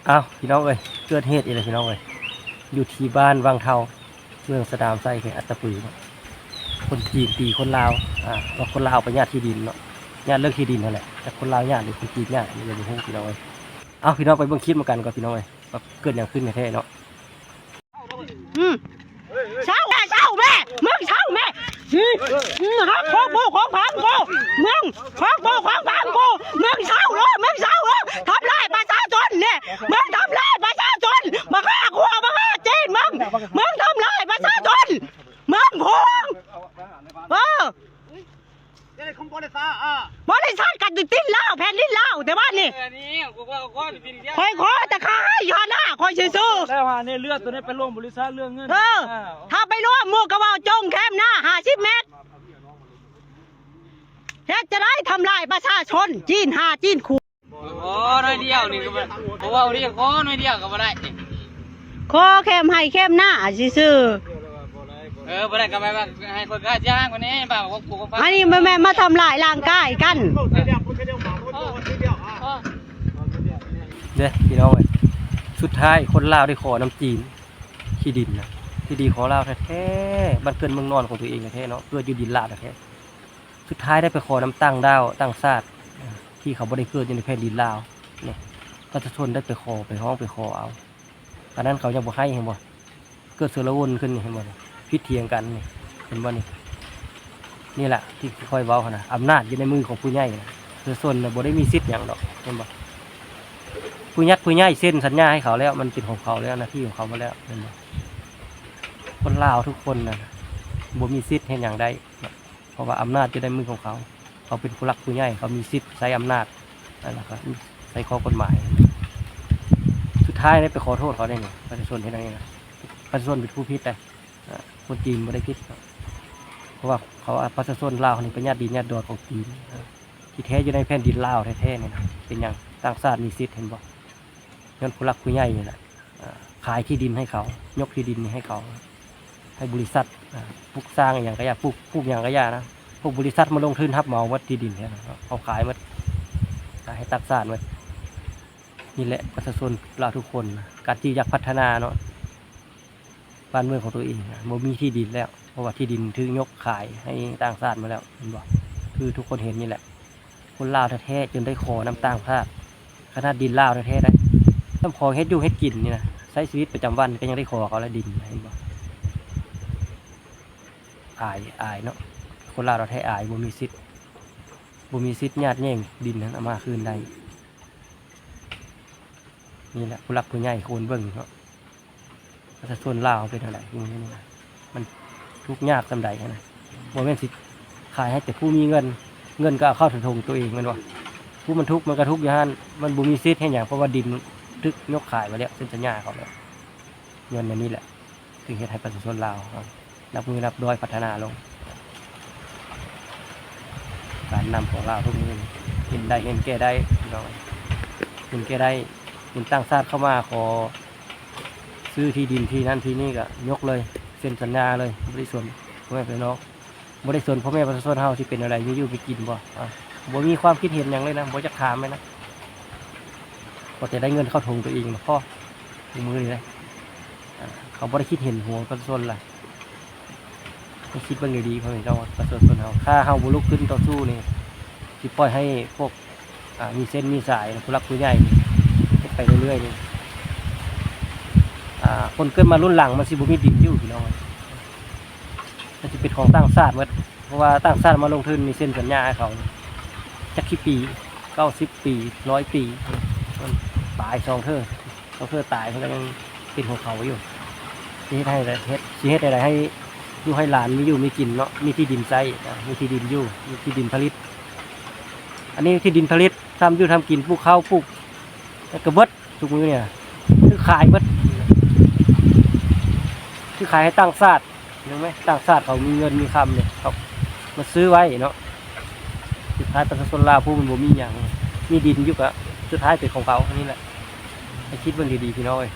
ອ້າວ ພີ່ນ້ອງເອີຍ ເກີດເຫດອີກແລ້ວພີ່ນ້ອງເອີຍ ຢູ່ທີ່ບ້ານວັງເທົາ ເມືອງສະໜາມໄຊ ແຂວງອັດຕະປືເນາະ. ຄົນຈີນຕີຄົນລາວ ອາ ວ່າຄົນລາວໄປຍາດທີ່ດິນເນາະ ຍາດເລື່ອງທີ່ດິນຫັ້ນແຫຼະ ຈັກຄົນລາວຍາດ ຫຼືຄົນຈີນຍາດ ອັນນີ້ກໍບໍ່ຮູ້ພີ່ນ້ອງເອີຍ. ເອົາ ພີ່ນ້ອງໄປເບິ່ງຄລິບນຳກັນກ່ອນພີ່ນ້ອງເອີຍ ວ່າເກີດຫຍັງຂຶ້ນແທ້ໆເນາະ. ອືມ ເຊົາແມ່ ເຊົາແມ່ ມຶງເຊົາແມ່ ອືມ ອືມ ຂອງປູຂອງຜັງກູ ມຶງ ຂອງປູຂອງຜັງກູ ມຶງເຊົາເດີ ມຶງເຊົາເດີ ທຳລາຍປະຊາຊົນນີ້ ມຶງທຳລາຍປະຊາຊົນ ບັກຫ້າຂົວ ບັກຫ້າຕີນມຶງ ມຶງທຳລາຍປະຊາຊົນ ມຶງໂກງ ເອີ. ບໍລິສັດກໍຕິດລາວ ແຜ່ນດິນລາວ ແຕ່ວ່ານີ້ ຂ້ອຍຂໍແຕ່ຄ່າໄຮ່ຢູ່ຫັ້ນນະ ຂ້ອຍຊື່ໆ ແລ້ວຫາໃນເລືອດໂຕນີ້ໄປລວມບໍລິສັດເລື່ອງເງິນ ເອີ ຖ້າໄປລວມໝູ່ກໍເວົ້າຈົ່ງແຄມນາຫ້າສິບແມັດ ເຮັດຈັ່ງໃດທຳລາຍປະຊາຊົນ ຈີນຫ້າຈີນຄູ່. ຂໍໜ້ອຍດຽວນີ້ກໍບໍ່ ບໍ່ເວົ້ານີ້ ຂໍໜ້ອຍດຽວກໍບໍ່ໄດ້ ຂໍແຄມໄຮ່ແຄມນາຊື່ໆ ເອີ ບໍ່ໄດ້ກໍແບບວ່າໃຫ້ຄົນກາຈ້າງຄົນນີ້ ບາບຂອງກູຂອງຟັງ ອັນນີ້ແມ່ນມາທຳລາຍຮ່າງກາຍກັນເດ້ພີ່ນ້ອງເອີຍ. ສຸດທ້າຍຄົນລາວໄດ້ຂໍນຳຈີນທີ່ດິນນະ ທີ່ດີຂອງລາວແທ້ໆ ບ້ານເກີດເມືອງນອນຂອງຕົວເອງແທ້ໆເນາະ ເກີດຢູ່ດິນລາວແທ້ໆ ສຸດທ້າຍໄດ້ໄປຂໍນຳຕ່າງດ້າວຕ່າງຊາດ ທີ່ເຂົາບໍ່ໄດ້ເກີດຢູ່ໃນແຜ່ນດິນລາວເນາະ ປະຊາຊົນໄດ້ໄປຂໍ ໄປຮ້ອງໄປຂໍເອົາ ປານນັ້ນເຂົາຍັງບໍ່ໃຫ້ ເຫັນບໍ່? ເກີດເສືອລະວົນຂຶ້ນນີ້ ເຫັນບໍ່ນີ້? ຜິດຖຽງກັນນີ້ ເຫັນບໍ່ນີ້? ນີ້ລະທີ່ຂ້ອຍເວົ້າຫັ້ນນະ ອຳນາດຢູ່ໃນມືຂອງຜູ້ໃຫຍ່ນະ ປະຊາຊົນນະບໍ່ໄດ້ມີສິດຫຍັງດອກ ເຫັນບໍ່? ຜູ້ຍັກຜູ້ໃຫຍ່ເຊັນສັນຍາໃຫ້ເຂົາແລ້ວ ມັນເປັນຂອງເຂົາແລ້ວ ໜ້າທີ່ຂອງເຂົາໝົດແລ້ວ ເຫັນບໍ່? ຄົນລາວທຸກຄົນນະ ບໍ່ມີສິດເຮັດຫຍັງໄດ້ ເພາະວ່າອຳນາດຢູ່ໃນມືຂອງເຂົາ ເຂົາເປັນຜູ້ຫຼັກຜູ້ໃຫຍ່ ເຂົາມີສິດໃຊ້ອຳນາດ ແລ້ວກໍໃຊ້ຂໍ້ກົດໝາຍ ສຸດທ້າຍໄດ້ໄປຂໍໂທດເຂົາໄດ້ນີ້ ປະຊາຊົນເຮັດຫຍັງນີ້ນະ ປະຊາຊົນເປັນຜູ້ຜິດໄດ໋ ອາ ຄົນຈີນບໍ່ໄດ້ຜິດ ເພາະວ່າເຂົາ ອາ ປະຊາຊົນລາວນີ້ເປັນຍາດດີນຍາດດອນຂອງຈີນ ທີ່ແທ້ຢູ່ໃນແຜ່ນດິນລາວແທ້ໆນີ້ນະ ເປັນຫຍັງຕ່າງຊາດມີສິດ ເຫັນບໍ່? ຍ້ອນຜູ້ຫຼັກຜູ້ໃຫຍ່ນີ້ແຫຼະ ອາ ຂາຍທີ່ດິນໃຫ້ເຂົາ ຍົກທີ່ດິນນີ້ໃຫ້ເຂົາ ໃຫ້ບໍລິສັດ ອາ ປຸກສ້າງອີ່ຫຍັງກະຢ່າ ປຸກ ປູກຫຍັງກະຢ່ານະ ພວກບໍລິສັດມາລົງທຶນຮັບເໝົາໝົດທີ່ດິນເຂົາຂາຍໝົດ ຂາຍໃຫ້ຕ່າງຊາດໝົດ. ນີ້ແຫຼະປະຊາຊົນລາວທຸກຄົນ ການທີ່ຢາກພັດທະນາເນາະ ບ້ານເມືອງຂອງຕົວເອງ ບໍ່ມີທີ່ດິນແລ້ວ ເພາະວ່າທີ່ດິນຖືກຍົກຂາຍໃຫ້ຕ່າງຊາດໝົດແລ້ວ ແມ່ນບໍ່? ຄືທຸກຄົນເຫັນນີ້ແຫຼະ ຄົນລາວແທ້ໆຈົນໄດ້ຂໍນຳຕ່າງຊາດ ຂະໜາດດິນລາວແທ້ໆໄດ໋ ນຳຂໍເຮັດຢູ່ເຮັດກິນນີ້ນະ ໃຊ້ຊີວິດປະຈຳວັນກໍຍັງໄດ້ຂໍເຂົາແລ້ວດິນ ເຫັນບໍ່? ອາຍ ອາຍເນາະ ຄົນລາວແທ້ໆອາຍ ບໍ່ມີສິດ ບໍ່ມີສິດຍາດແຍ່ງດິນນັ້ນເອົາມາຄືນໄດ້. ນີ້ແຫຼະຜູ້ຫຼັກຜູ້ໃຫຍ່ຄວນເບິ່ງເນາະ ປະຊາຊົນລາວເປັນແນວໃດ ມັນທຸກຍາກສ່ຳໃດຫັ້ນນະ ບໍ່ແມ່ນຊິຂາຍໃຫ້ແຕ່ຜູ້ມີເງິນ ເງິນກໍເອົາເຂົ້າຖະຖົງຕົວເອງແມ່ນບໍ່? ຜູ້ມັນທຸກມັນກໍທຸກຢູ່ຫັ້ນ ມັນບໍ່ມີສິດເຮັດຫຍັງ ເພາະວ່າດິນຖືກຍົກຂາຍໄປແລ້ວ ເຊັນສັນຍາເຂົາແລ້ວ ຍ້ອນແນວນີ້ແຫຼະ ຈຶ່ງເຮັດໃຫ້ປະຊາຊົນລາວເຮົານັບມື້ນັບດ້ອຍພັດທະນາລົງ. ການນຳຂອງລາວທຸກມື້ນີ້ເຫັນໄດ້ເຫັນແກ່ໄດ້ພີ່ນ້ອງ ເຫັນແກ່ໄດ້ ເຫັນຕ່າງຊາດເຂົ້າມາຂໍຊື້ທີ່ດິນທີ່ນັ້ນທີ່ນີ້ກໍຍົກເລີຍ ເຊັນສັນຍາເລີຍ ບໍ່ໄດ້ສົນພໍ່ແມ່ພີ່ນ້ອງ ບໍ່ໄດ້ສົນພໍ່ແມ່ປະຊາຊົນເຮົາຊິເປັນແນວໃດ ມີຢູ່ມີກິນບໍ່ ອາ ບໍ່ມີຄວາມຄິດເຫັນຫຍັງເລີຍນະ ບໍ່ຢາກຖາມເລີຍນະ ພໍແຕ່ໄດ້ເງິນເຂົ້າຖົງຕົວເອງພໍ ທຸກມື້ນີ້ນະ ອາ ເຂົາບໍ່ໄດ້ຄິດເຫັນຫົວປະຊາຊົນລະ ໃຫ້ຄິດເບິ່ງດີໆ ພໍ່ແມ່ພີ່ນ້ອງປະຊາຊົນເຮົາ ຖ້າເຮົາບໍ່ລຸກຂຶ້ນຕໍ່ສູ້ນີ້ ຊິປ່ອຍໃຫ້ພວກ ອາ ມີເສັ້ນມີສາຍ ຜູ້ຫຼັກຜູ້ໃຫຍ່ເຮັດໄປເລື້ອຍໆນີ້ ອາ ຄົນເກີດມາລຸ້ນຫຼັງມັນຊິບໍ່ມີດິນຢູ່ພີ່ນ້ອງ ມັນຊິເປັນຂອງຕ່າງຊາດໝົດ ເພາະວ່າຕ່າງຊາດມາລົງທຶນນີ້ເຊັນສັນຍາໃຫ້ເຂົາ ຈັກຊິປີ ເກົ້າສິບປີ ຮ້ອຍປີ ມັນຕາຍສອງເທື່ອ ສອງເທື່ອຕາຍ ເພິ່ນກໍຍັງເປັນຂອງເຂົາຢູ່ ຊິເຮັດໃຫ້ ເຮັດ ຊິເຮັດໃດໃຫ້ລູກໃຫ້ຫຼານມີຢູ່ມີກິນເນາະ ມີທີ່ດິນໃຊ້ ມີທີ່ດິນຢູ່ ມີທີ່ດິນຜະລິດ ອັນນີ້ທີ່ດິນຜະລິດ ທຳຢູ່ທຳກິນ ປູກເຂົ້າ ປູກ ແລ້ວກໍເບິດ ທຸກມື້ນີ້ນະ ຄືຂາຍເບິດ ຄືຂາຍໃຫ້ຕ່າງຊາດ ເຫັນໄໝ? ຕ່າງຊາດເຂົາມີເງິນມີຄຳເດ ເຂົາມາຊື້ໄວ້ເນາະ ສຸດທ້າຍປະຊາຊົນລາວຜູ້ມັນບໍ່ມີຫຍັງ ມີດິນຢູ່ກະສຸດທ້າຍເປັນຂອງເຂົາ ອັນນີ້ແຫຼະ ໃຫ້ຄິດເບິ່ງດີໆ ພີ່ນ້ອງເອີຍ.